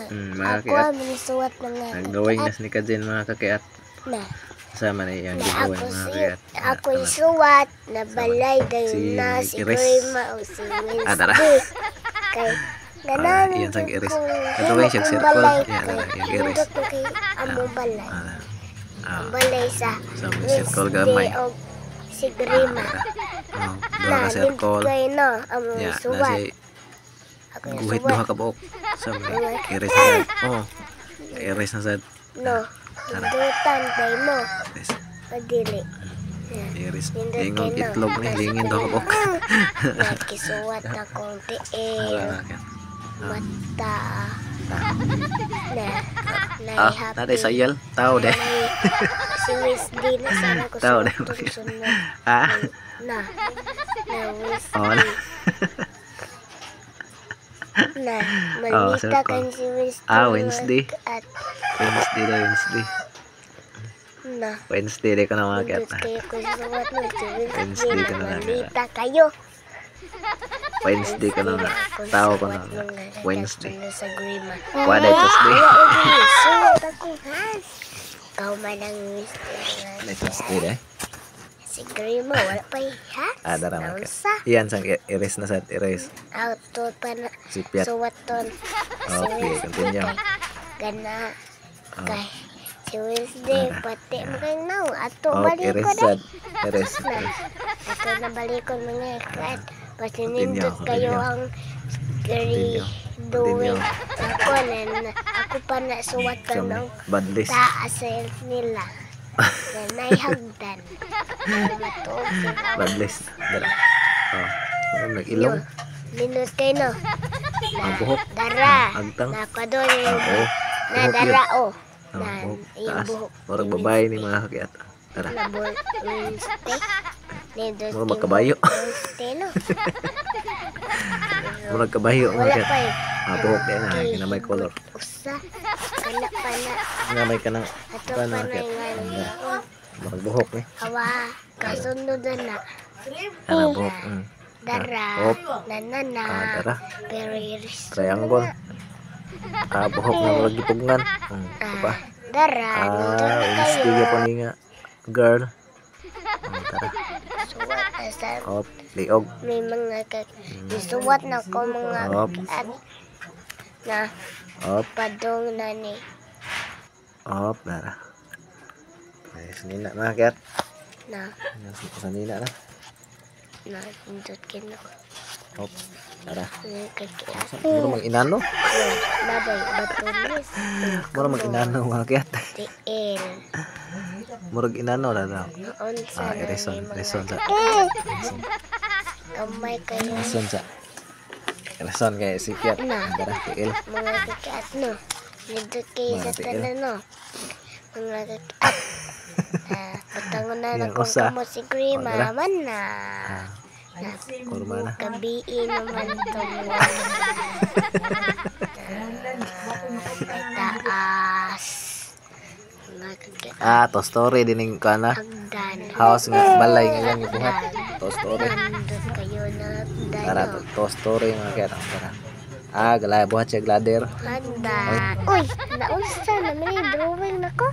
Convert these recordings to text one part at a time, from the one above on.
Mga Ako kakiat. ang misuwat mga Nag-drawing na kakiat. si ni Kajin, mga kakiat. Na. Kasama na iyang Na gibuhat, ako mga si kakiat. Ah, ako tama. isuwat na balay dayon Si na si Iris. Grima o si Ah, tara. Wednesday. Kay Ah, ganahan iyan jud sang iris. kung Nag-drawing himo siya kong circle. balay Yan, kay tara, iyang iris. nindot man kay among balay. Ah, ah, Ang balay sa sa may circle Wednesday gamay. og si Grima. Ah, oh, duha Na ka nindot circle. kay no among Ya, na isuwat. si Ako guhit isuwat. duha ka buok. Sa may iris na sad. Oh. Iris na sad. No. Nindutan day mo. Iris. O dili. Na. Iris. Nindot Ingon kay no. itlog ni Na si lingin duha ka buok. Nakisuwat akong tiil. Ah, ah. Mata. Na. Ah, Nay naday happy. sayal. Tao de. Nay si Wednesday na sana ko Tao de. suwat sunod. Ah. Na. Na Oh, na. Wednesday. Na. Oh, Malita circle. kan si Wednesday. Ah, mga Wednesday. At Wednesday de, Wednesday. na. Wednesday de ko na mga Nindot kakiat. kayo ko suwat mo si Wednesday Wednesday ka na na lang. malita kayo. Wednesday ka na nga. Tao ko na nga. Wednesday. Sa Grima. Wala Tuesday. Suwat ako. Ikaw man ang Wednesday. Wala Tuesday de. Si Grima, wala pa ha? Ah, dara mga kakiat. Naunsa? Iyan sang iris na sad, iris. Auto pa na. Sipiat. Suwaton. Si Okay, Wednesday continue. kay Gana. Oh. Kay si Wednesday, Dara. pati mo kay now. Ato Oh, balik iris ko na. sad. Iris. Na. Iris. Ato na balikon mga kat. Basta Continue, nindot kayo continue. ang gari Continue. doing Continue. ako na ako pa na suwatan Sa ng badlis. taas sa nila. Na naihagdan. Matuog sila. Badlis. Dara. Oh. Ano, nag-ilong. Nindot kayo no. Ang buhok. Dara. Agtang. Nakado yung Ah, oh. na Buhok yun. dara o. Oh, Na buhok. yung Taas. buhok. Murag babae ni mga kakiat. Tara. Na Wednesday. Nindot Murag magkabayo. Wednesday no. Murag kabayo mga Wala kakiat. pa eh. Ah, buhok din na. Kinamay color. Usa. Wala pa na. Kinamay ka ng Ato ano, pa na kakiat. nga. Murag buhok ni. Awa. Kasunod na. Ana buhok. Dara. Op. Na na na. Ah, dara. Pero iris. Triangle. Ah, buhok na murag gipugnan. Ito pa. Dara. Ah, Nindot Wednesday kayo. gyapon ni nga girl. Tara. Suwat asa Op, liog. may mga kak isuwat na ko mga Op. at na Op, padong na ni op, dara. Ay, sanina mga kakiat. Na Sanina na. Na nindot kino Op, tara. mga kakiat. Mura mang inano. Babay batulis. Mura mang inano mga kakiat. Tiil. Murag inano na daw. Unsa Ah, na irison, ni mga irison sa. Kamay kayo. Irison sa. Irison kay si Kiat. Na. Dara, tiil. Mga kakiat no. Nindot kayo Mga sa tiil. tanan no. Mga kakiat. Ah, butangon na na Yan, kung usa. kamo si Grima Oh, dara. man na. Ah, Na kurma na. gabiin naman ito mga may taas. Mga kakiat. Ah, to story dining kana. Hagdan. House nga balay nga yang gibuhat. To story. Nandot kayo na hagdan. Tara, No. to story mga kakiat. Tara. Ah, galay buhat siya ladder. Hagdan. Uy, naunsa naman yung drawing nako.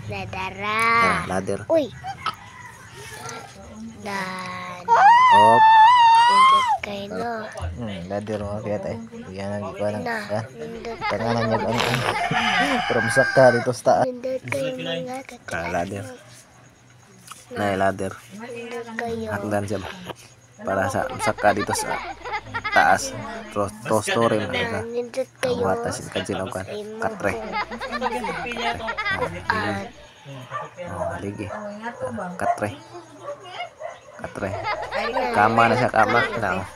Nadara. Tara, ladder. Uy. Dan. Op. Nindot kayo no. Ladder mga kakiat ay. Yan ang gikuha ng Na, ah, nindot tanganan niya ang pero masaka dito sa taas. Nindot kayo mga kakiat. Tara, ladder. Na ladder. Nindot kayo. Hagdan siya ba? Para sa masaka dito sa taas. To story mga Na, kakiat. nindot Ang kayo. buhat si Kajin og kan. Katre. At Oh, haligi. Katre. Katre. Kama na siya, kama. Na. Oh.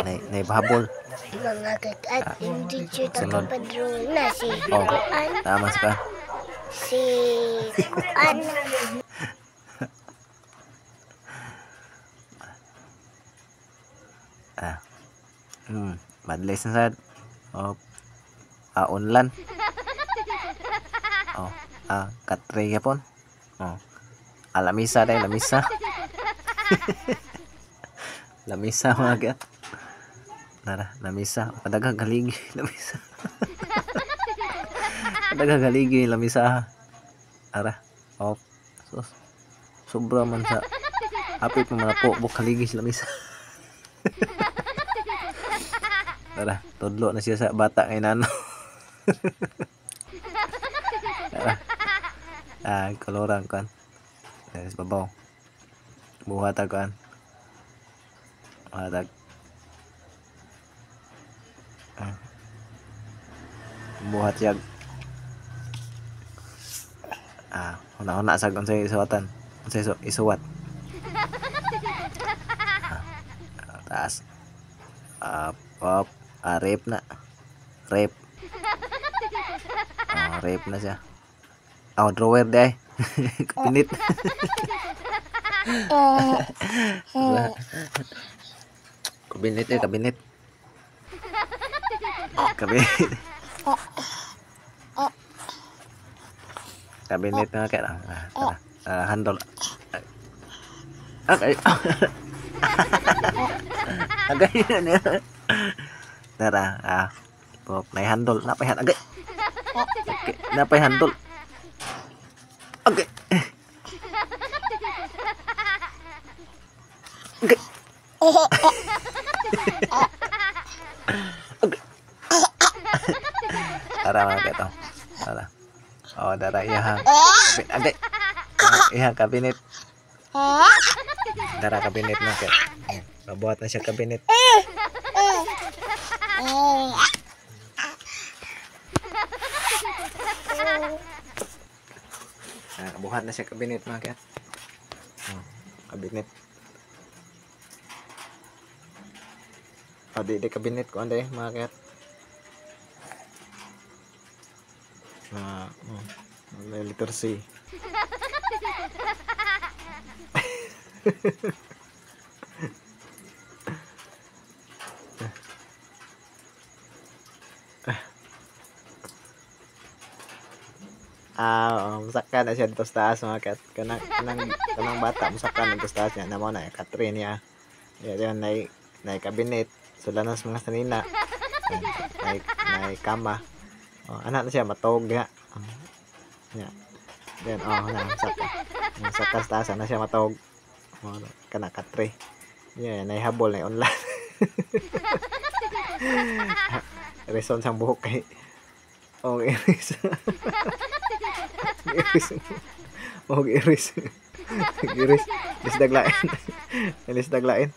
Nay, nay bahabol. Mga kakiat, hindi siya Sunod. nakapadrawing na si Oh. Kuan. Tama sa ka. Si Kuan. Ah. Madlis na sad. Oh. Ah, unlan. Oh, ah, katre gyapon. Oh. Ah, lamisa dai, lamisa. Lamisa mga kakiat. Tara, lamisa. Padaghang haligi, lamisa. Nagagaligi lamisa. Ara. Oh. Sus. Sobra man sa hapit mo man po bukaligi sa lamisa. Tara, tudlo na siya sa bata ngay nano. Tara. Ah, koloran kan. Sa babaw. Buhat kan. Buhat. Ah. Buhat siya. Ah, una-una sa unsay isuwatan. Unsay isuwat. Ah, taas. Up, up. Ah, rape na. Rape. Ah, rape na siya. Oh, drawer day. Kabinet. Kabinet eh, kabinet. Kabinet. Kabinet na kaya lang. Ah, tara. Ah, handle. Okay. Agay na. Tara, ah. Pop, may handle. Napay handle. Agay. Okay, napay handle. Okay. Okay. Okay. Tara mga kato. Tara. Oh, dara iya. Agay. Iya kabinet. Dara kabinet na kay. Mabuhat na siya kabinet. Ah, buhat na siya kabinet mga kat. Oh, kabinet. Oh, di kabinet ko anday mga kat. Ah, oh, letter C. Ah, musaka na siya dito sa taas mga kat. Kanang bata musaka na dito sa taas niya. Namo na Catherine niya. Yan nay kabinet. Sulanas mga sanina. Nay kama. Oh, anak na siya matog ya. Ya. Then oh na musaka. Musaka sa taas na siya matog. Oh, kana Catherine. Yeah, nay habol nay online. Reason sang buhok kay. Oh, iris. Iris. Oh, iris. Iris. Iris daglain. Iris daglain.